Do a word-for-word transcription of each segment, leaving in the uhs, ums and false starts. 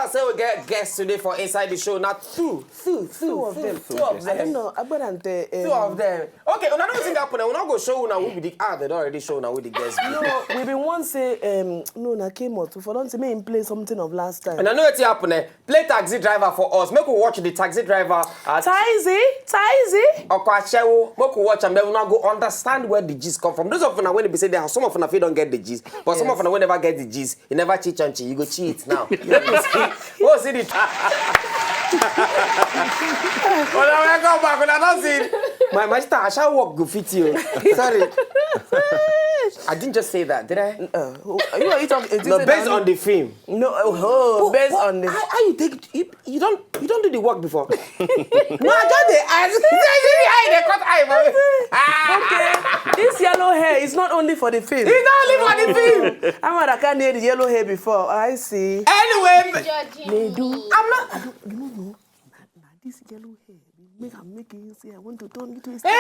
I say we get guests today for inside the show. Now two, two, two, Two of two, them. two of I don't them. Know. Agbada and the, Two um, of them. Okay, una know wetin happen. Una go show una who be the ah, they don already show una who the guests be. No, we been once say um, no, na came out. For don't say make him play something of last time. And I know wetin happen. Eh? Play taxi driver for us. Make we watch the taxi driver. At Taxi, taxi. Okwashewo, make we watch am. Then una go understand where the gist come from. Those of una wey be say they have some of una fit don get the gist, but some of una wey never get the gist, you never cheat until you go cheat now. Oh, see the. Una welcome back. Una don see. My master, I shall work go fit you. Sorry. I didn't just say that, did I? Uh, who- you are you talking? No, based on the film. No, oh, oh, based What- on the. How, how you take you, you don't you don't do the work before? No, I just dey ask. You say you dey cut eye for me. Ah, Okay, this yellow hair is not only for the film. it's not only for the film. I'm not can the yellow hair before. I see. Anyway, They do. I'm not. I don't, you don't know. Na, na this yellow hair. Make am make you say I want to turn you to a Hey!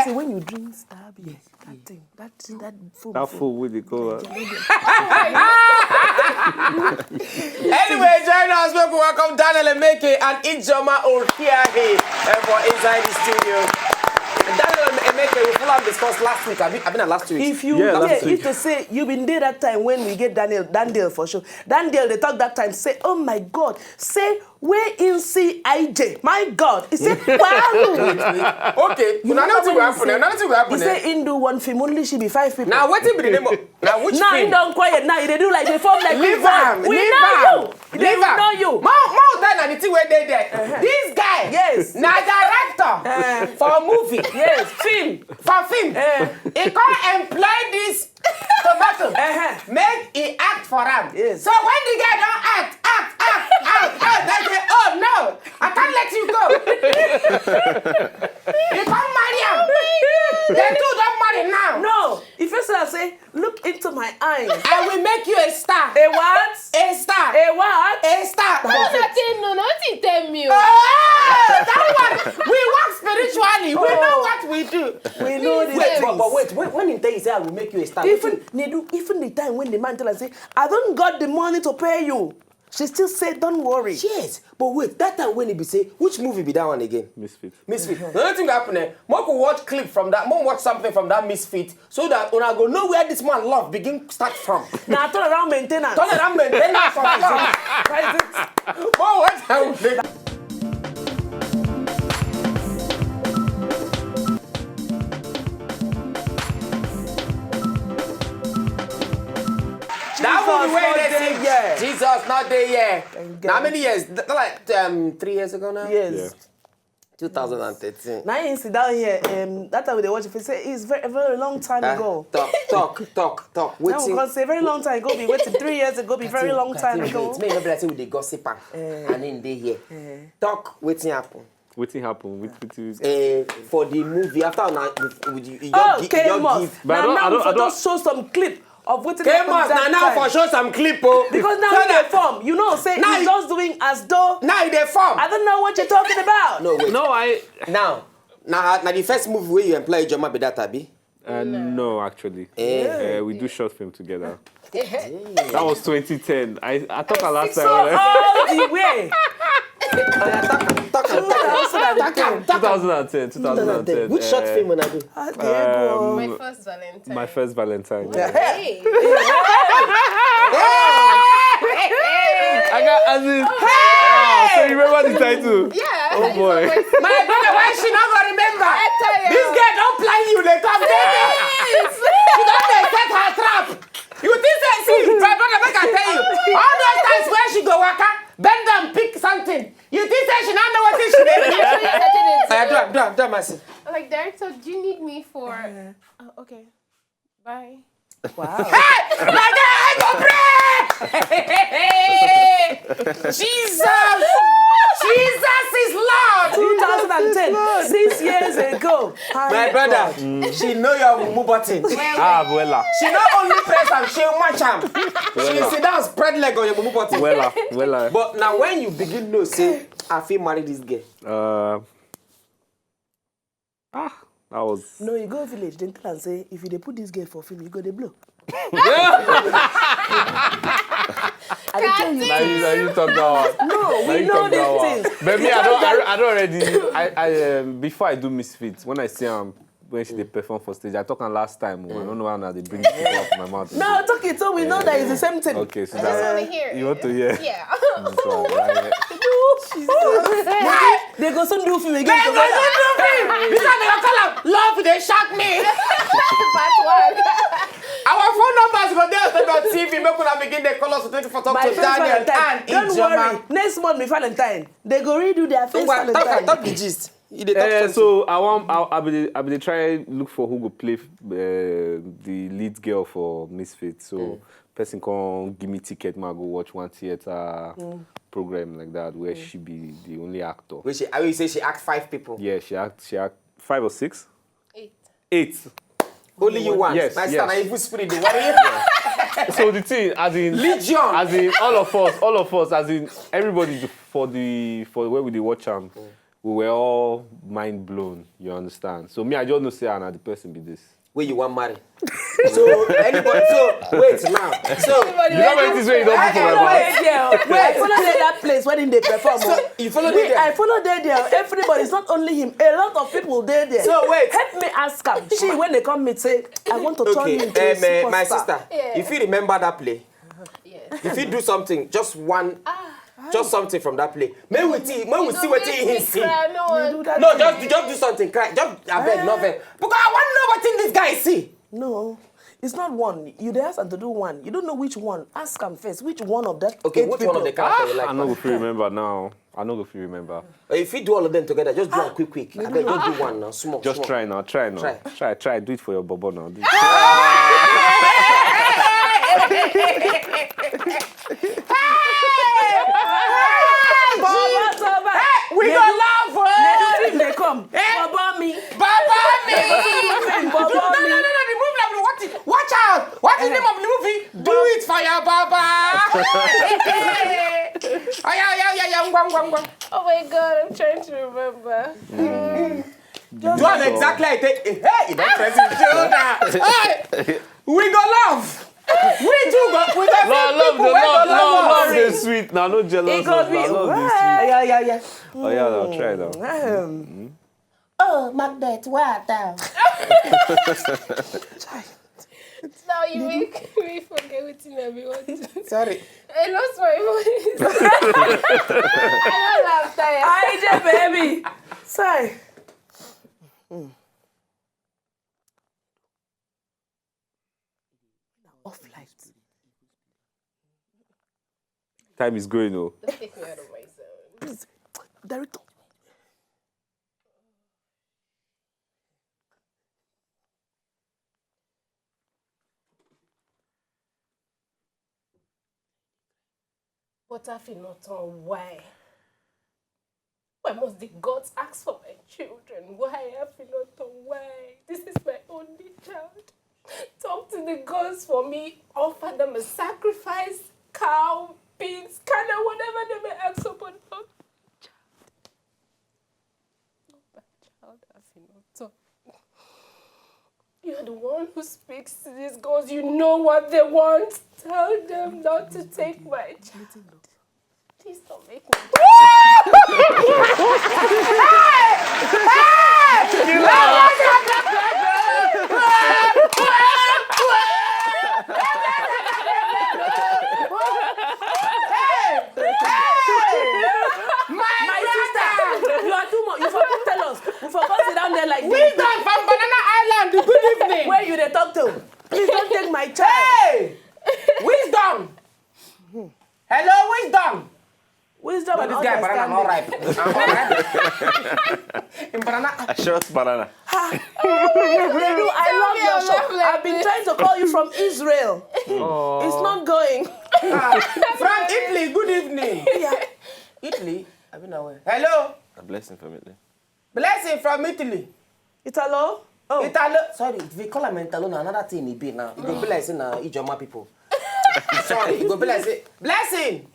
So when you drink Starbucks, that thing, that that foam. That fool with the cover. Anyway, join us. Make we welcome Daniel Emeke and Ijoma Okiahe uh, for inside the studio. Daniel Emeke, we full am discuss last week. I mean, I mean last week. If you Yeah, yeah, last you week. to say you been there that time when we get Daniel Daniel for show. Daniel they talk that time say, oh my God, say where in C I J? My God, he said, wow. Okay, you know nothing will happen. Nothing will happen. He say he do one film only she be five people. Now, what be the name of now? Which Now film? He don't quiet. Now he dey do like the form like Leave this, like, am, we leave know am, you. He dey leave am. Know you. More, more than anything wey dey there. This guy, Yes. na director Eh. for movie, Yes, film. for film. Eh. He come employ this tomato, Uh-huh. make he act for am. Yes. So when the guy don act, act, act, act, act, they say, oh no, I can't let you go. He come marry am. They two don marry now. No, if you say, say, look into my eyes. I will make you a star. A what? A star. A what? A star. Nothing, no, nothing tell me. Oh, that one. We work spiritually. We know what we do. We know this Wait, things. But, but wait, wait, when he tell you say I will make you a star. Even Nedu, even the time when the man tell us say, I don't got the money to pay you. She still said, don't worry. Yes, but wait, that time when he be say, which movie be that one again? Misfit. Misfit. The only thing that happen, eh, make we watch clip from that, make we watch something from that Misfit, so that una go know where this man love begin start from. Now turn around maintenance. Turn around, maintenance of love. Why is it? Make we watch that one. That movie wey dey sing, Yeah. Jesus not there yet. Thank Now, how God. Many years? Th- Like um, three years ago now. Yes. Yeah. two thousand and thirteen. Now you sit down here. Um, that time we dey watch. If you say it's very, very long time Ah, ago. Talk, talk, talk, talk. Now we Waiting. Can say very long time ago. Be waiting three years ago. Be very long time ago. Make nobody say we dey gossip am. Eh. And in dey here. Eh. Talk wetin happen. Wetin happen? With, with, with, Eh, for the movie after una you, you, you, you Oh, gi- you K just Moss. give. But I Now, don't- now I don't- for I don't- just show some clip of what K Moss na now for show some clip o. Because now So you that- dey form. You know, say Now he's you- just doing as though. Now you dey form. I don't know what you're talking about. No wait. No, I. Now, now, now the first movie wey you employ Ijoma be that abi? Uh, no, actually. Eh. Uh, we do short film together. That was twenty ten. I, I talked about last So time. all the way. Talk am, talk am, talk am. That's what I Talk am, talk am. two thousand ten, two thousand ten. Which short uh, film una do? Ah, there you go. Um, My first Valentine. My first Valentine. Hey. I got as in. Ah, so you remember the title? Yeah. Oh boy. My brother, why she not gonna remember? I tell you. This girl don't plan you, they come. Please. She don't dey set her trap. You think say see, my brother, make I tell you. All those times where she go waka, bend down, pick something. You think say she not know what she dey do? Actually, certain Eh, do incident. am, do am, do am, Mercy. Like director, do you need me for? Oh, okay. Bye. Wow. My guy, I go pray. Jesus, Jesus is Lord. two thousand ten, six years ago. My brother, she know your mumu button. Ah, Abuela. She not only press am, she match am. She sit down, spread leg on your mumu button. Wella, Wella. But now when you begin know, say, I feel marry this girl. Uh, ah, that was. No, you go village, then tell and say, if you dey put this girl for film, you go dey blow. I dey tell you. Now you, now you talk that one. No, Now we you know talk these that one. Things. But me, I Just don't, I, that- don't- I don't already. I, I um, before I do Misfits, when I see am when she dey perform for stage, I talk am last time. Oh, I don't know how now they bring it up my mouth. No, talk it so we know that it's the same thing. Okay, so I just want to that hear. You want to hear? Yeah. This one, right? They go soon do film again. Together. This one they call am love dey shock me. Part one. Our phone numbers go dey on top of T V. Make una begin dey call us to talk My to first Daniel Valentine. And Don't Ijeoma. Worry. Next month, be Valentine. They go redo their first Ngwa, talk, Valentine. talk the gist. You dey talk Eh, something. So I want. I, I be. I be dey try look for who go play uh, the lead girl for Misfits. So person come give me ticket, ma go watch one theater program like that where she be the only actor. Which she, I will say she act five people. Yeah, she act. She act five or six. Eight. Eight. Only you want. Yes, My yes. Sister, na evil spirit dey worry you. So the thing, as in, Legion. As in, all of us, all of us, as in everybody for the for where we dey watch am, we were all mind blown. You understand? So me, I just know say, ah, na the person be this. Where you want marry? So anybody? So wait now. So You know many things wey you don do for my Wait, mouth. Yeah, wait. I follow dey that place when they perform. So, you follow dey Wait, there? I follow dey there. Everybody, it's not only him. A lot of people dey there. So, wait. Help me ask am. She when they come meet say, I want to turn Okay, you into a um, uh, my superstar. Sister, Yeah. If you remember that play, Yeah. If you do something, just one, just something from that play. May we see, may we see No, what make he me see. Cry, no one. Do that No, thing. Just, just do something. Cry. Just, I beg, no vex. Because I want to know what thing this guy see. No, it's not one. You dey ask am to do one. You don't know which one. Ask am first. Which one of that? Okay, Eight which one of the people? character you like? I no go fit remember now. I no go fit remember. If you do all of them together, just do one quick, quick. I beg, just do one now. Small. Just small. Try now. Try now. Try. Try. Try. Do it for your bobo now. Do it. Bobo, Bobo. We go love her. They come. Bobo me. Baba me. Bobo No, no, me. no, no. The movie, like, what is, watch out. What's the name of the movie? Do it for your baba. Oh yeah, yeah, yeah, yeah. Ngwa, ngwa, ngwa. Oh my God, I'm trying to remember. Do am exactly like take. Hey, you don't press his shoulder. Hey, we go love. We too go. We go Love, see love, people the wey love, go love love, love us. Dey sweet. Now no jealous. It go Love, be love, love, Dey wow. sweet. Yeah, yeah, yeah. Oh yeah, now try now. Um, Oh, Magnet, what down? Now you make me forget what I want. Sorry. I lost my voice. I don't laugh, tired. Hi, baby. Sorry. Off light. Time is going, oh. Don't take me out of my zone. Please, director. But I feel not on why. Why must the gods ask for my children? Why I feel not on why? This is my only child. Talk to the gods for me. Offer them a sacrifice, cow, pigs, cattle, whatever they may ask for, but not child. Not my child, I feel not on. You're the one who speaks to these girls. You know what they want. Tell them not to take my child. Please don't make me. My sister, you are too much. You forgot to tell us. You forgot sit down there like this. Wisdom from Banana Island. Good evening. Where you dey talk to? Please don't take my child. Hey, Wisdom. Hello, Wisdom. Wisdom No, and this guy banana not understanding. Ripe. I'm not ripe. In banana. I shot banana. What do you do? I love your show. I've been trying to call you from Israel. It's not going. Ah, from Italy. Good evening. Yeah. Italy. I been away. Hello. A blessing, family. Blessing from Italy. Italo? Oh. Italo. Sorry, if you call am Italo, na another thing e be now. E go be like say na Ijeoma people. Sorry, e go be like say blessing.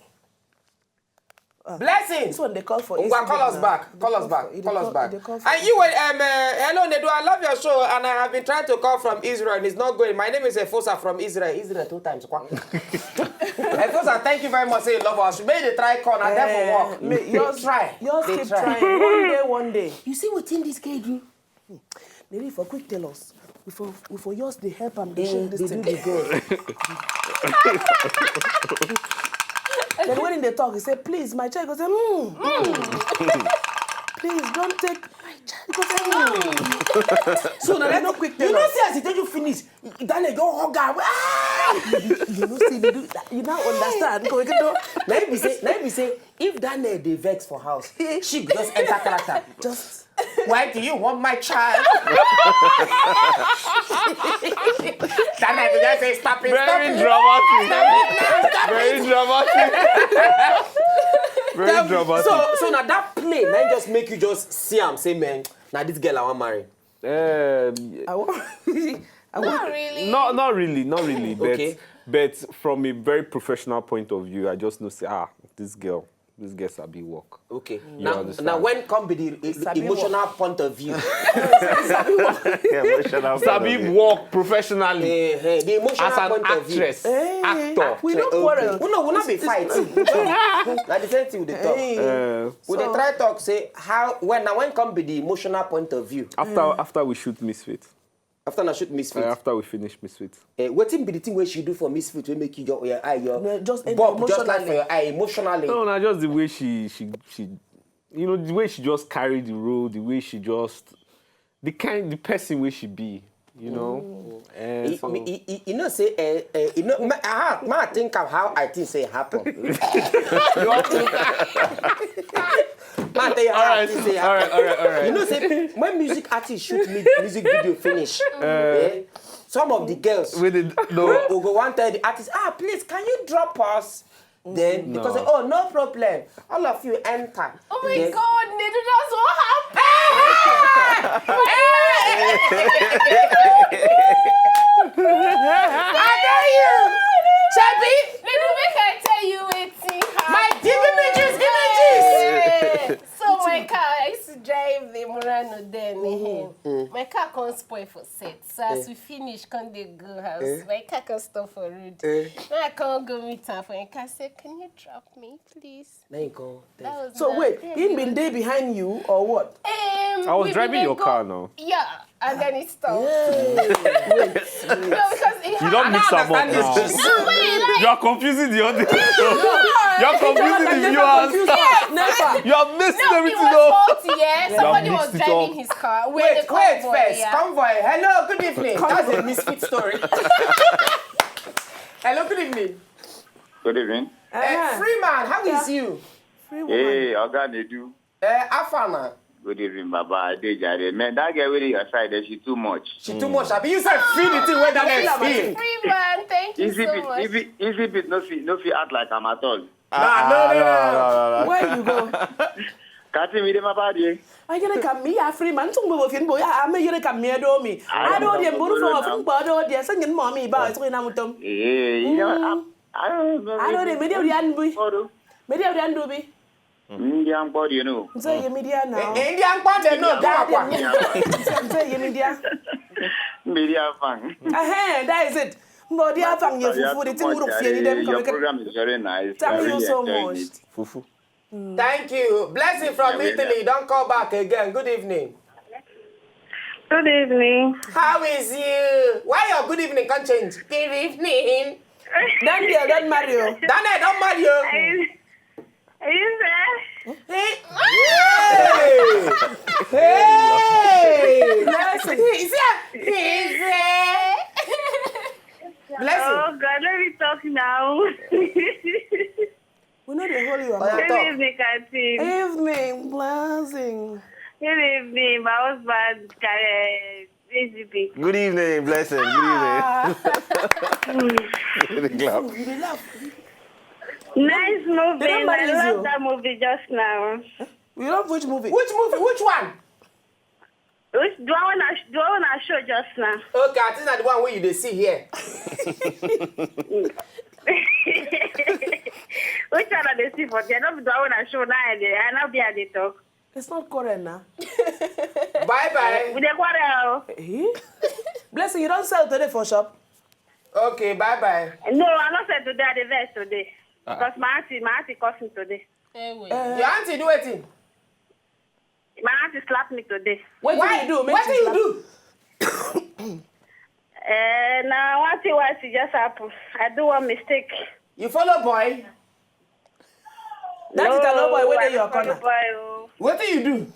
Blessing. This one they call for Ngwa, call us back. Call us back. Call us back. And you, um, uh, hello, Nedu. I love your show, and I have been trying to call from Israel, and it's not going. My name is Efosa from Israel. Israel two times. Kwa. Efosa, thank you very much. Say you love us. May they try call and then for work. May yours try. Yours keep trying. One day, one day. You see what in this case do? Maybe for quick tell us. We for we for yours they help am dey shake this thing. Go. Then when they talk, he say, "Please, my child." Go say, "Hmm, hmm." "Please don't take my child." Go say, "Hmm." So now let no quick tell us. You know, see as he tell you finish, Daniel go hug her. Ah! You know, see, they do that. You now understand. Go again, no? Let me say, let me say, if Daniel dey vex for house, she go just enter character. Just Why do you want my child? That night we just say, "Stop it, stop it." Very dramatic. Very dramatic. Very dramatic. So, so now that play, now just make you just see am, say, "Man, now this girl I want marry." Um, I want. I want. Not really. Not, not really, not really. But, okay, but from a very professional point of view, I just know say, ah, this girl, this girl sabi work. Okay. You now, understand? Now when come be the e- Sabi emotional work. Point of view? Emotional point of view. Sabi work professionally. Eh, eh, the emotional point of view. As an actress, actor. We don't quarrel. We no, we not be fighting. Now the same thing with the talk. Eh, we dey try talk say how when now when come be the emotional point of view? After, after we shoot Misfit. After na shoot Misfit. Uh, after we finish Misfit. Eh, wetin be the thing wey she do for Misfit wey make you your, your eye, your No, just bulb just like emotionally. For your eye emotionally? No, na just the way she, she, she, you know, the way she just carry the role, the way she just, the kind, the person wey she be, you know. Eh, You, so you, you, you know say, eh, eh, you know, ma, ah, ma think of how I think say happen. Man, tell you how I think say happen. All right, all right, all right. You know say when music artists shoot mu- music video finish, eh, some of the girls With the, no. Will go want tell the artist, "Ah, please, can you drop us?" Then because No. Oh, no problem, all of you enter. Oh my Then- God, Nedu, that's what happened. I tell you, Chubby. Nedu, make I tell you wetin happen. My, give me juice, give me juice. So my car, I used to drive the Murano then. Eh. My car come spoil for set. So as we finish, come dey go house. My car come stop for road. Now I come go meet am for him car. Say, "Can you drop me, please?" Now you go. That was So not wait, him been there behind you or what? Um, I was we driving been your go- car now. Yeah, and then it stopped. No, because it You don't happened. Mix am up now. No, wait, like, You are confusing the audience. You are confusing the viewers. Never. You are mixing No, it everything was up. Faulty, yeah. You have Somebody was mixed it driving up. His car. We're Wait, the wait convoy, first. Yeah. Convoy. Hello, good evening. That's a Misfit story. Hello, good evening. Good evening. Uh, Freeman, how is you? Free woman. Hey, Oga Nedu. Uh, Afana. Good evening, Baba. I dey jare. Man, that girl wey dey your side, eh, she too much. She too much. Abi you sef feel the thing wey that girl feel? Freeman, thank you Easy so bit, much. Easy, easy bit, no fit, no fit act like am at all. Nah, no, no, no, no, no, no. Where you go? Kati mi de ma ba die. Ayere ka mi ya Freeman. Tung bo fin bo ya ame yere ka mi do mi. Ado de mburu fo fin bo do de sangin mo mi ba so na mutom. Eh, you know, I'm, I don't know. Ado de me de ri an bi. Me de ri an do bi. Indian body, you know. Nze ye media now. Eh, Indian body, no, go up. Nze ye media. Media fan. Eh, that is it. Media fan ye fufu. The thing we don't fear them. Your program is very nice. Thank you so much. Fufu. Thank you. Blessing from Italy. Don't call back again. Good evening. Good evening. How is you? Why your good evening can't change? Good evening. Daniel, don't marry you. Daniel, don't marry you. Are you there? Hey! Hey! Hey! Blessing. He's here. He's there. Blessing. Oh God, let me talk now. We know they hold you. Oya, talk. Good evening, Captain. Evening, Blessing. Good evening, my husband, Kare. Good evening, Blessing. Good evening. They clap. Nice movie. I love that movie just now. You love which movie? Which movie? Which one? Which, the one I, the one I show just now. Okay, I think that the one where you dey see here. Which one I dey see for there? No be the one I show now. I dey, I no be I dey talk. It's not quarrel now. Bye bye. We dey quarrel. Eh? Blessing, you don't sell today for shop? Okay, bye bye. No, I no sell today. I dey vex today. Because my auntie, my auntie curse me today. Anyway. Uh, Your auntie do wetin? My auntie slap me today. what do you do? Make What do she you slap- do? Eh, na one thing wey she just happen. I do one mistake. You follow boy? That is the no boy wey dey your I no follow corner. Boy, oh. Wetin you do?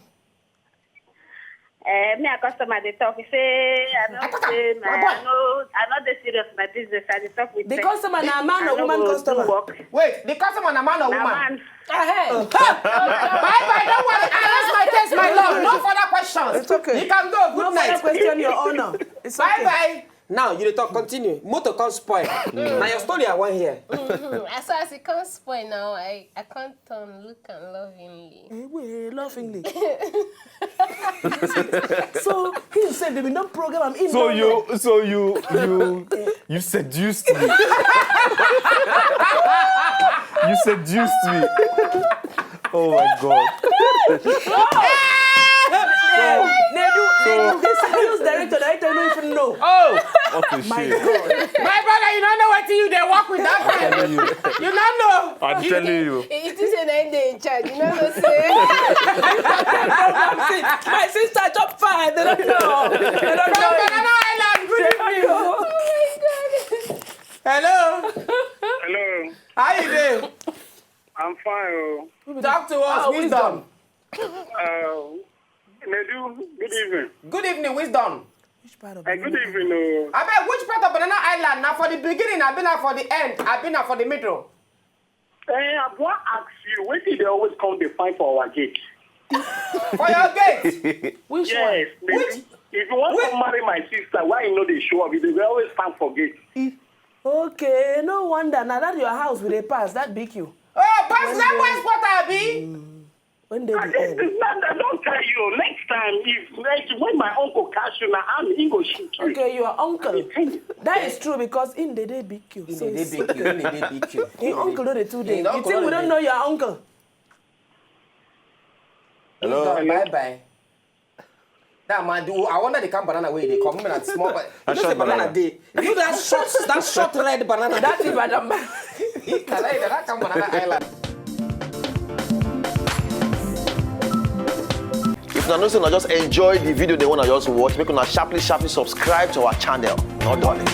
Eh, me and customer dey talk. He say I no Akata, say my my, boy. I no, I no dey serious with my business. I dey talk with The them. customer na man I or no woman go do customer? Work. Wait, the customer na man or Na woman? Man. Hey. Bye bye, don't worry. I rest my case, my love. No further questions. It's okay. You can go. Good No night. further question your honor. It's Bye okay. Bye. Now you dey talk. Continue. Motor come spoil. Now your story I wan hear. As far as it comes spoil now, I, I can't turn look and lovingly. Eh, wait, lovingly. So he said they be no program. He So don't you, so you, you, you seduced me. You seduced me. Oh my God. They do. They do. They seduce director. Director don't even know. Oh, what a My shame. God. My brother, you don't know what you dey work with that I'm time. telling you. You don't know. I'm telling you. It is an end in charge. You know what I'm saying? See, my sister top five. They don't know. They don't From know. Banana Island, good evening. Oh my God. Hello. Hello, How you doing? I'm fine. Oh. Talk to us. Ah, Wisdom. Uh, Nedu, good evening. Good evening, Wisdom. Which part of Uh, good evening. Oh. Abeg, which part of Banana Island? Na for the beginning, abi na for the end, abi na for the middle? Eh, I wan ask you, wetin dey always come dey find for our gate? For your gate. Which Yes, one? Which- if you wan which- come marry my sister, why you no dey show up? You dey always stand for gate. Okay, no wonder. Now that your house will dey pass, that big you. Oh, pass that boy spot, abi? When they I the just end. I don tell you next time if next when my uncle catch you na hand he go shoot you. Okay, your uncle. Thank you. That is true because in the day big you. In So the day it's- big you, in the day big you. Your uncle no dey too dey. Your You uncle think no we dey don't dey. Know your uncle? Hello. Bye bye. That man do. I wonder the kind banana wey dey come. Even at small, but I you know shot say banana banana. Dey. You that short, that short red banana. That is Madam. That kind banana island. If una know say una just enjoy the video, they wanna just watch, make una sharply sharply subscribe to our channel. No darling.